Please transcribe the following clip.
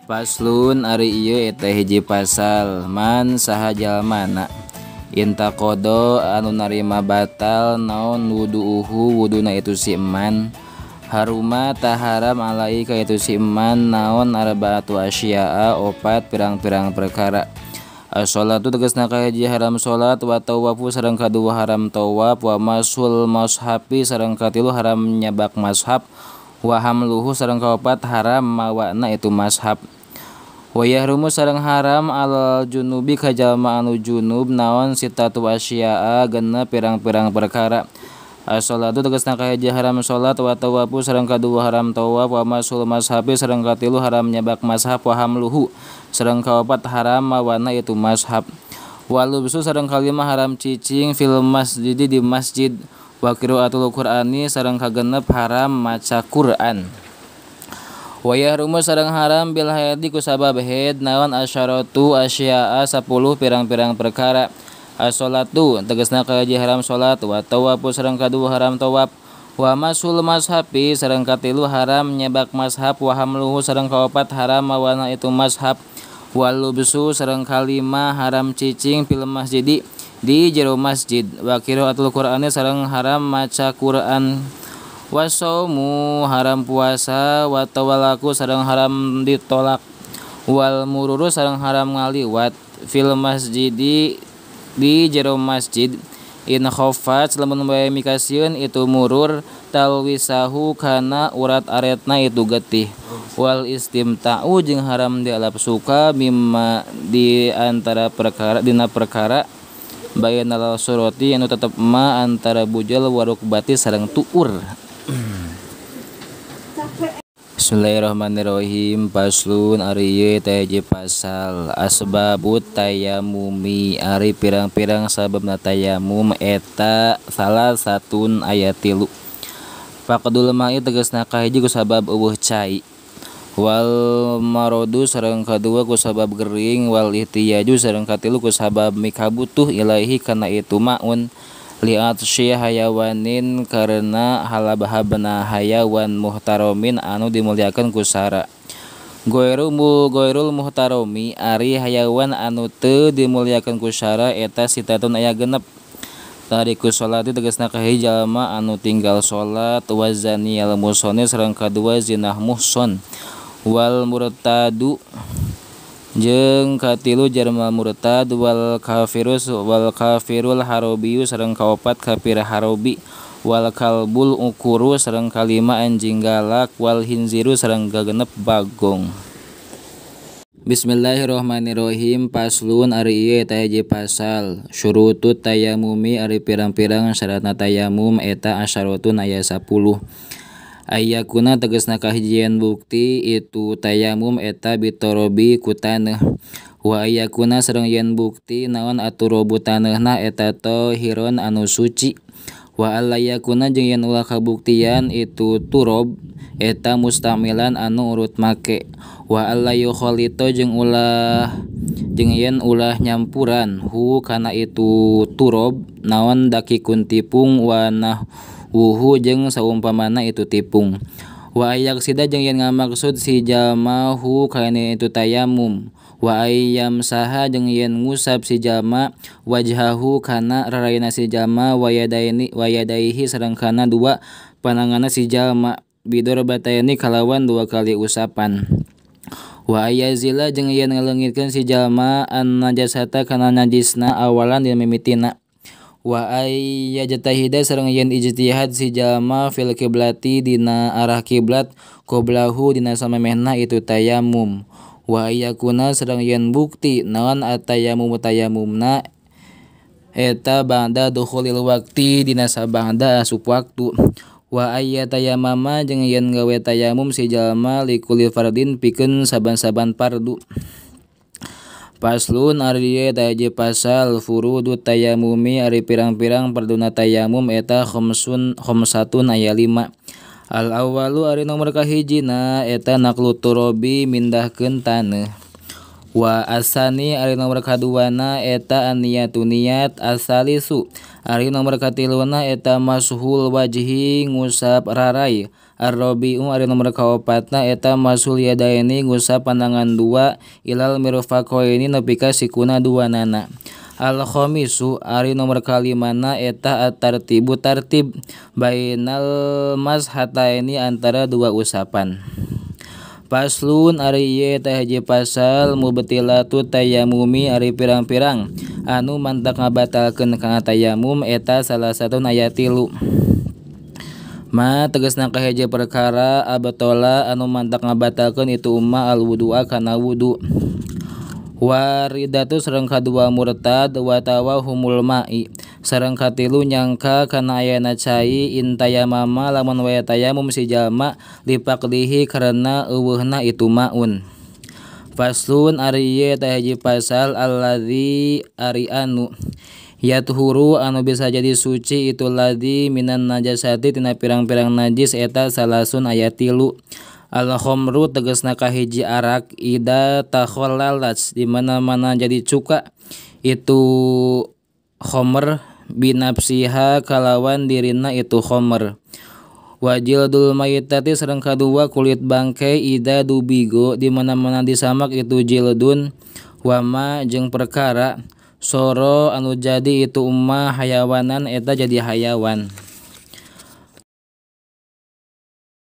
Paslun ari ieu eta hiji pasal man saha jalmana intaqada anu narima batal naon wuduuhu wuduna itu si eman haruma taharam alai ka itu si eman naon arbaatu asya'a opat pirang-pirang perkara. As-sholatu tegasna kahiji haram salat wa tawafu sareng kadua haram tawaf wa masul mashafi sareng katilu haram nyabak mashab wa hamluhu sareng kaopat haram mawana itu mashab. Wa yahrumu sareng haram alal junubi ka jalma anu junub naon sitatu asya'a genep pirang-pirang perkara. As-sholatu tegasna kahiji haram salat wa tawafu sareng kadua haram tawaf wa masul mashafi sareng katilu haram nyabak mashab wa hamluhu sareng kaopat haram mawana itu mashab. Wa lubsu sareng kalima haram cicing fil masjidi di masjid wa qiraatul qur'ani sareng kagenep haram maca Qur'an. Wa yahrumu sareng haram bil haidi ku sabab haid naon asyaratu asya'a 10 pirang-pirang perkara. As-sholatu tegasna kahiji haram salat wa tawafu sareng kadua haram tawaf wa masul mashafi sareng katilu haram nyebak mashab wa hamluhu sareng kaopat haram mawana itu mashab wa lubsu sareng kalima haram cicing fil masjidi di jero masjid wa qiraatul qur'ani sareng haram maca Qur'an wa saumu haram puasa wa tawalaku sareng haram ditolak wal mururu sareng haram ngaliwat fil masjidi di jero masjid in khaffat lamun bae mikasieun itu murur talwisahu kana urat aretna itu getih wal istimta'u jeung haram dialap suka mimma di antara perkara dina perkara bainal surati anu tetep ma antara bujal warukbati sareng tuur. Bismillahirrahmanirrahim. Paslun ari ieu teh hiji pasal asbabut tayamumi ari pirang-pirang sababna tayamum eta salah satun aya 3. Faqdul ma'i tegasna kahiji ku sabab eueuh cai wal maradu sareng kadua ku sabab gering wal ihtiyaju sareng katilu ku sabab mikabutuh ilaihi kana itu maun li'atsyi hayawanin karena halabhabna hayawan muhtaromin anu dimuliakeun ku sara. Goirul muhtaromi ari hayawan anu teu dimuliakeun ku sara eta sitatun aya genep. Tariku sholati tegasna kahiji jalma anu tinggal salat wa zaniyal muhsoni sareng kadua zinah muhson wal murtadu jeung katilu jalma murtad wal kafirus wal kafirul harobiyu sareng kaopat kafir harobi wal kalbul ukuru sareng kalima anjing galak wal hinziru sareng kagenep bagong. Bismillahirrahmanirrahim. Paslun ari ieu eta hiji pasal syurutut tayamumi ari pirang-pirang syaratna tayamum eta asyaratun aya 10. Ayakuna tegasna kahijian bukti itu tayamum eta bitorobi ku taneuh wa ayakuna sareng yen bukti naon aturobu taneuhna eta tahiron anu suci wa allayakuna jeung yen ulah kabuktian itu turob eta mustamilan anu urut make wa allayukhalita jeung ulah jeung yen ulah nyampuran hu kana itu turob naon dakikun tipung wa nah wuhu jeung saumpamana itu tipung wa ayaksida jeung yen ngamaksud si jalma hu kana itu tayamum wa ayyam saha jeung yen ngusap si jalma wajhahu kana raraina si jalma wa yadaini wa yadaihi sareng kana dua pananganna si jalma bidor bataini kalawan dua kali usapan wa ayazila jeung yen ngaleungitkeun si jalma an najasata kana najisna awalan dina mimitina wa ayyajtahida sareng yen ijtihad si jalma fil kiblati dina arah kiblat qoblahu dina samemehna itu tayamum wa ayyakuna sareng yen bukti naon atayamum tayamumna eta ba'da dukhulil waqti dina sabada asup waktu wa ayyatayamama jeung yen gawe tayamum si jalma likulli fardin pikeun saban-saban fardu. Paslun ari ieu eta hiji pasal furudut tayamumi ari pirang-pirang parduna tayamum eta khamsun khamsatun aya 5. Al awwalu ari nomor kahijina eta naqlu turabi mindahkeun taneuh wa asani ari nomor kaduana eta aniyatu niat asalisu ari nomor katiluna eta mashul wajhi ngusap rarai Ar-rabi'u ari nomor kaopatna eta masul yadaini ngusap panangan dua ilal mirfaqaini nepi ka sikuna duanana. Al khamisu ari nomor kalimana eta at-tartibu tartib bainal mashataini antara dua usapan. Paslun ari ieu eta hiji pasal mubtilatu tayammumi ari pirang-pirang anu mantak ngabatalkeun kana tayamum eta salah satun aya 3. Ma tegasna kahiji perkara abtola anu mantak ngabatalkeun itu umma al wudu'a kana wudu. Waridatu sareng kadua murtad wa tawahumul ma'i sareng katilu nyangka kana ayana cai intayamama lamun wae tayamum si jalma lipaqdihi karena eueuhna itu maun. Faslun ari ieu teh hiji pasal alladzi ari anu yatuhuru anu bisa jadi suci itu ladzi minan najasati tina pirang-pirang najis eta salasun aya 3. Al khamru tegasna kahiji arak ida takhallalat di mana-mana jadi cuka itu khamr binafsiha kalawan dirina itu khamr. Wajildul mayitati sareng kadua kulit bangkai ida dubigo di mana-mana disamak itu jildun wama jeung perkara soro anu jadi itu umma hayawanan eta jadi hayawan.